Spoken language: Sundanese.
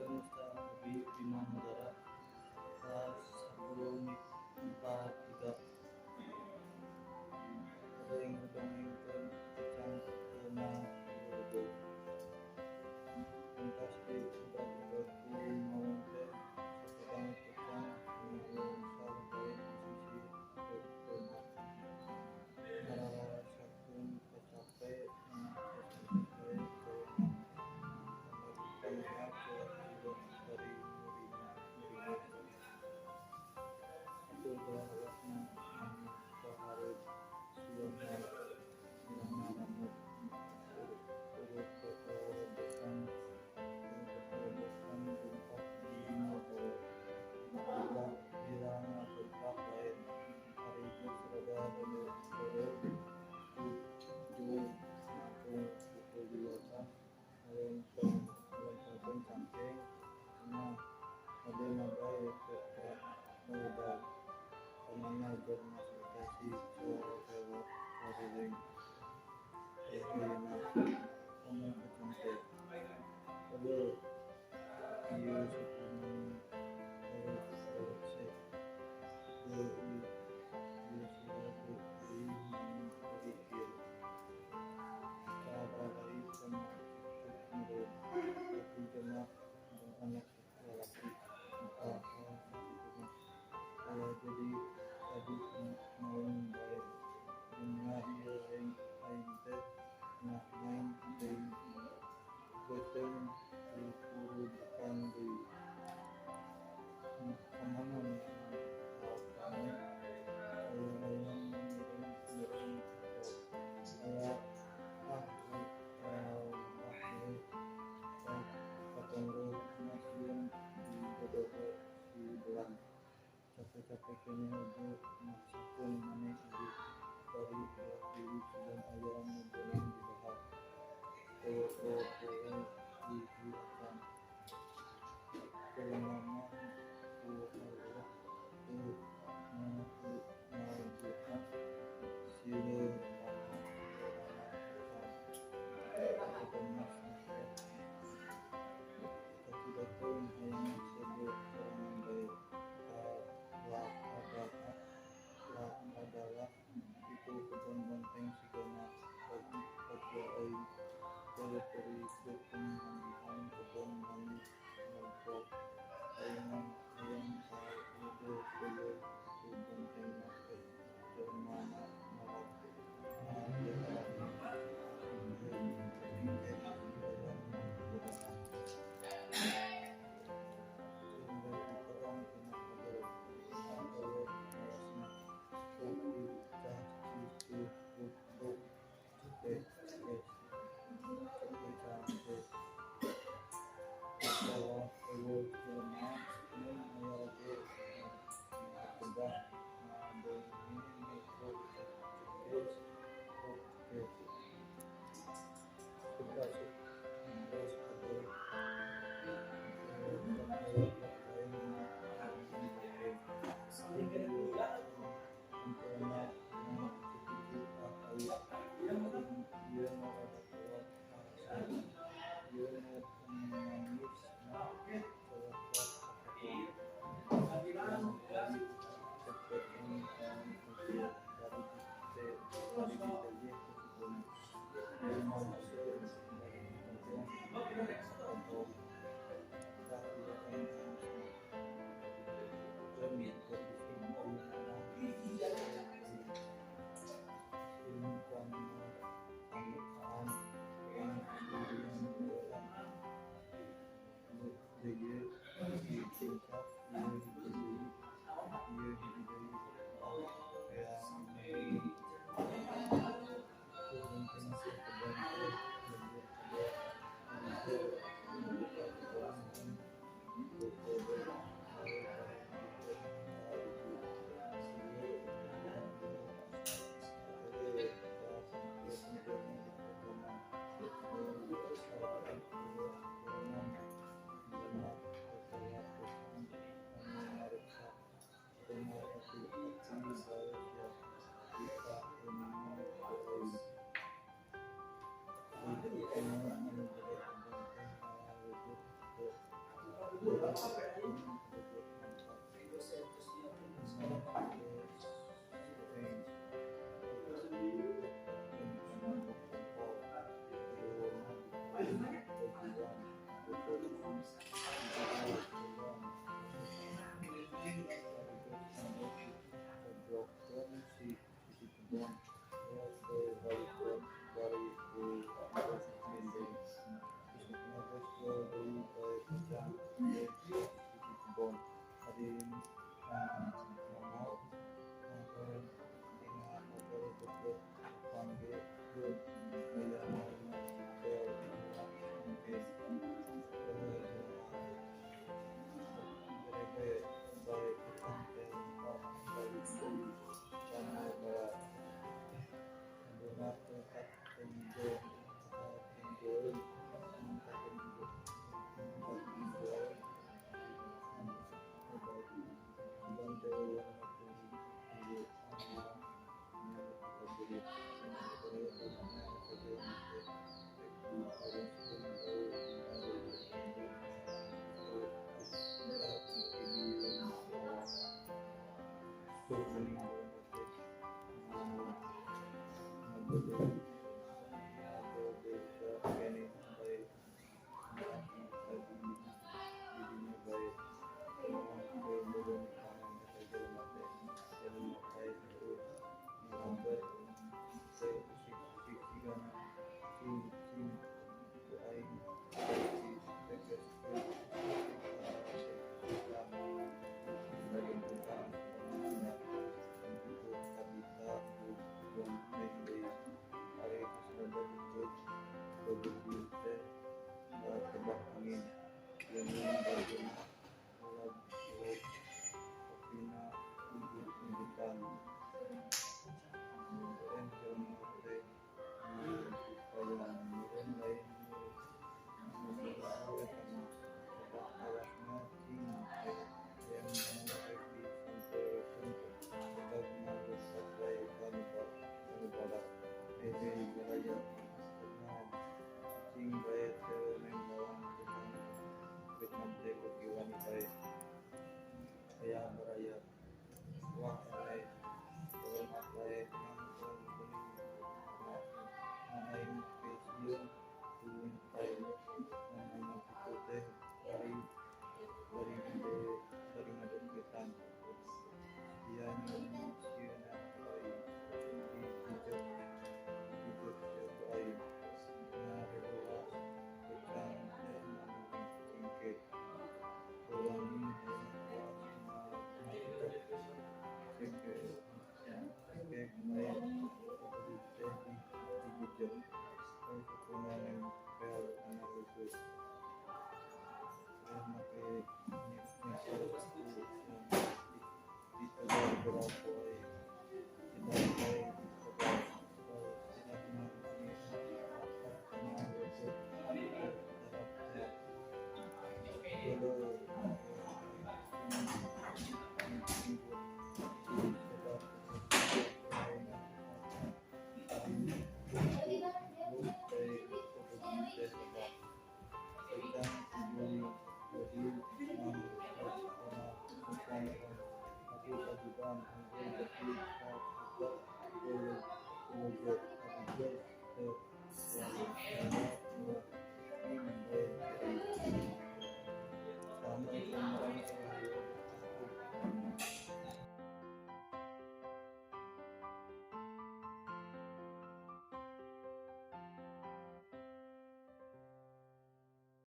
Wasta abi Bima Negara kelas 10 MIPA 3. Bade ngadongengkeun Kacang Beunang Bedog. Pentas diudag-udag ku maung teh sapedah kacang nu ngusar bae di sisi hareupeunna, ngararasakeun kacape na sasempet bae jolona. Pamajikanna culak bari muringos. "Atur geura awakna anu kahareup sieun ngaramut. Urut totorobokan rumpak di boro. Lila ngagertak bae. Ari geus rada reureuh ujug ngangkung pukul di loteng ngalontarkeun cangkeng. Cenah, kade mah bae teu barudag. Ka mana jalma teh si Corileng teh ayeuna?" Omong kacang teh. "Heueuh ieu sakumaha rese. Heueuh ieu sirahe euy maneh barikir. Cararai cenah kitu meureun. Tapi jelema jeung anak lalaki apal sakitu mah. Ulah jadi adu maung bae. Dunya ieu aing teh cenah maung teuing beuteung dipurudukan deui. Ka mana neangan lalakana? Aya-aya nu miring-miring poho. Aya ah we kalah we katonggolna sieun dibodoho si belang. Cape-cape keneh oge maksakeun maneh ieu bari ulah deui sugan aya nu beunang didahar. Poho-poho hiji acan. Jelema mah ku Allah teu ngajuhan sireurana acan. Katemasna teh. Kacida teuing hayang sedo sorangan bae. Adalah kitu kebon bonteng sigana bagja aing. Peuli beuteung manggihan kebon maneh nempo. Hayang kaleuleuh-leuleun kitu bontengna teh. Jelemana ngadialan. Engke dibayar mah geurang. Sieun bae diterong tina kagero. Eueuh malasna. Kopi cah cicih buk cepe cangke. Atawa eueuh.